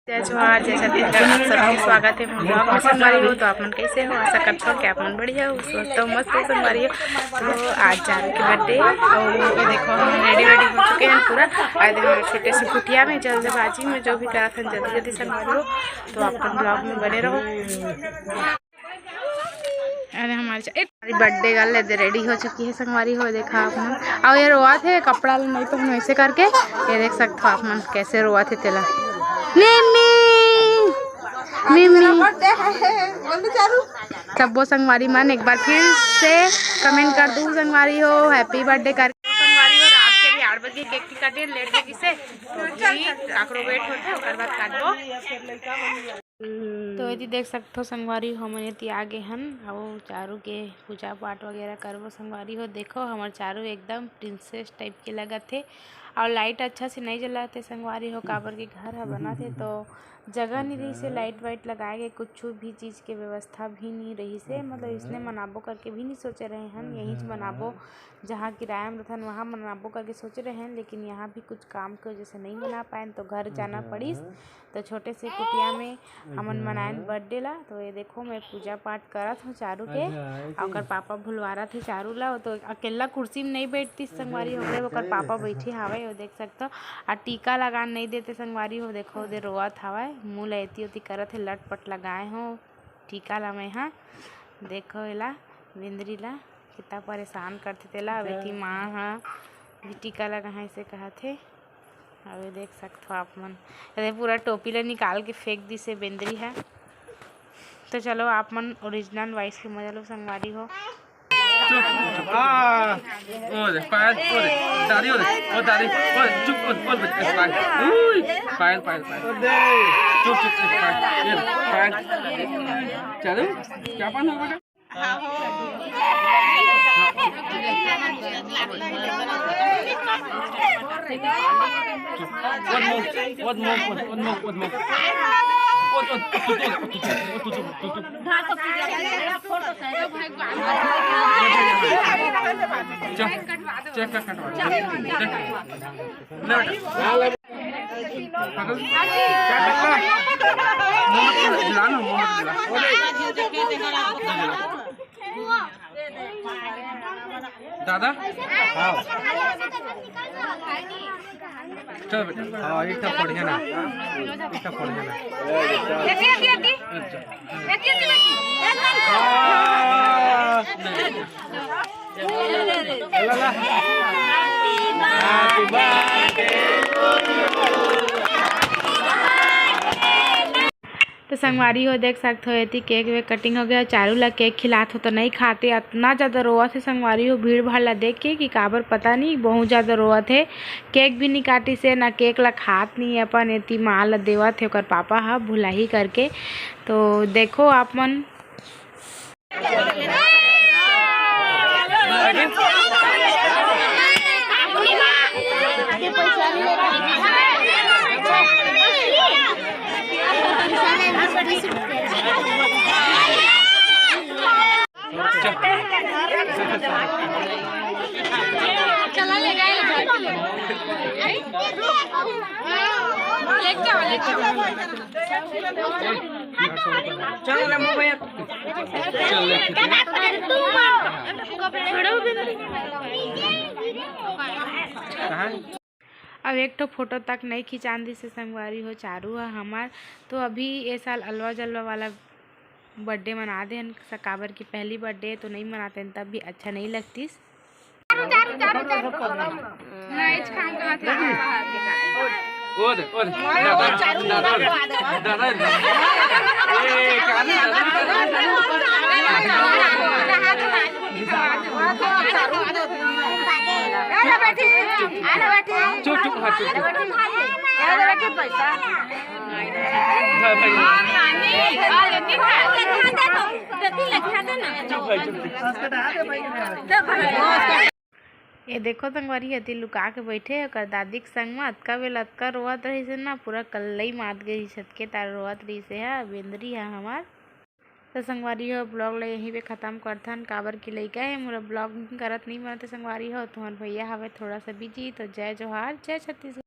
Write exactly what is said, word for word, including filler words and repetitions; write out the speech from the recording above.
जय जोहार, जय छत्तीसगढ़, आप सबके स्वागत है मोर vlog में। संगवारी हो, तो आप मन कैसे हो? आशा करत हो कि आप मन बढ़िया हो, स्वस्थ हो, मस्त हो संगवारी हो। तो आज चारू के birthday, और ये देखो हम ready ready हो चुके हैं पूरा। आज देखो छोटे से कुटिया में जल्दबाजी में जो भी करत हैं जल्दी जल्दी संगवारी हो, तो आप मन vlog में बने रहो। अरे हमारे चा-, ए, हमारी birthday girl एदे ready हो चुकी है संगवारी हो, देखा आप मन। और ये रोवत हे, कपड़ा ल नहीं पहनो ऐसे करके, ये देख सकते हो आप मन कैसे रोवत हे तेला। मिम्मी, मिम्मी। सब्बो संगवारी मन एक बार फिर से comment कर दू संगवारी हो, happy birthday करके संगवारी हो। रात के भी आठ बजे cake काटे, late हो गिसे, तो अभी काकरो wait होथे, ओकर बाद काटबो। तो एती देख सकथो संगवारी हो, हमन एती आ गे हन, अउ चारू के पूजा पाठ वगैरह करबो संगवारी हो। देखो हमर चारू एकदम princess type के लगत हे, अउ light अच्छा से नहीं जलत हे संगवारी हो, काबर के घर ह बनत हे, तो जगह नहीं रहिस हे light वाइट लगाए के, कुछ भी चीज़ के व्यवस्था भी नहीं रहिस हे, मतलब इसने मनाबो करके भी नहीं सोचे रहे हन, यहीं च मनाबो, जहाँ किराया में रथन वहाँ मनाबो करके सोचे रहे हन, लेकिन यहाँ भी कुछ काम के वजह से नहीं मना पाएन, तो घर जाना पड़िस। तो छोटे से कुटिया में हमन मनाएन birthday ला। तो ये देखो मैं पूजा पाठ करत हूँ चारू के, अउ ओकर पापा भुलवारत हे चारू ला। वो तो अकेला कुर्सी में नहीं बैठती संगवारी हो गए, ओकर पापा बैठे हावे, वो देख सकते हो। और टीका लगान नहीं देते संगवारी हो, देखो दे रोवत हवय, मुँह ला एती ओती करत हे, लटपट लगाए हो टीका ला मैं हा। देखो एला, बेंदरी ला कितना परेशान करथे तेला। अब एती माँ हा भी टीका लगाए से कहत हे। अउ ये देख सकथो आप मन, अरे पूरा टोपी ला निकाल के फेंक दिसे बेंदरी ह। तो चलो आप मन original voice के मजा लो संगवारी हो। चुप, चुप, आ, ओ दे, पायल, ओ दे, दादी, ओ दे, ओ दादी, ओ, चुप, ओ, ओ, बच्चा, पायल, उई, पायल, पायल, पायल। चुप, चुप, चुप, पायल, ये, पायल। चलो, क्या पान हो बेटा? One more, one more, one more, one more. Check, check कर कटवा। ले बेटा। मोमोज खिला ना, मोमोज खिला। दादा? हाँ। चल बेटा। हाँ, एक ठा पढ़िया ना। एक ठा पढ़िया ना। अच्छा। हाँ। तो संगवारी हो, देख सकत हो, एती केक वेक कटिंग हो गया। चारू ला केक खिलात हो तो नहीं खाते, अतना ज़्यादा रोवत हे संगवारी हो, भीड़ भाड़ ला देख के कि काबर पता नहीं, बहुत ज़्यादा रोवत हे। केक भी नहीं काटिस हे, ना केक ला खात नहीं हे अपन, एती माँ ला देवत हे ओकर पापा हा भुलाही करके। तो देखो आप मन। चलो रे मोबाइल। अब एक ठो फोटो तक नहीं खिंचान दिस हे संगवारी हो चारू ह हमार। तो अभी ये साल अलवा जलवा वाला बर्थडे मना दे हन, काबर की पहली बर्थडे तो नहीं मनाते हन, तब भी अच्छा नहीं लगतिस। ओ दे, ओ दे। दादा, दादा, दादा। ए, कहानी दादा, दादा, दादा। चुप, चुप, हाँ, चुप, चुप। भाई, भाई। चुप, भाई, चुप, चुप। ये देखो संगवारी, एती लुका के बैठे हे ओकर दादी के संग म। अतका बेल अतका रोवत रहिस हे ना, पूरा कल्लई मात गे रहिस हे, अतके तार रोवत रहिस हे हा, बेंदरी हा हमार। तो संगवारी हो, vlog ला यहीं पे खत्म करथन, काबर की लइका हे मोर vlog करत नहीं बनत हे संगवारी हो, तुहर भैया हवे थोड़ा सा busy। तो जय जोहार, जय छत्तीसगढ़।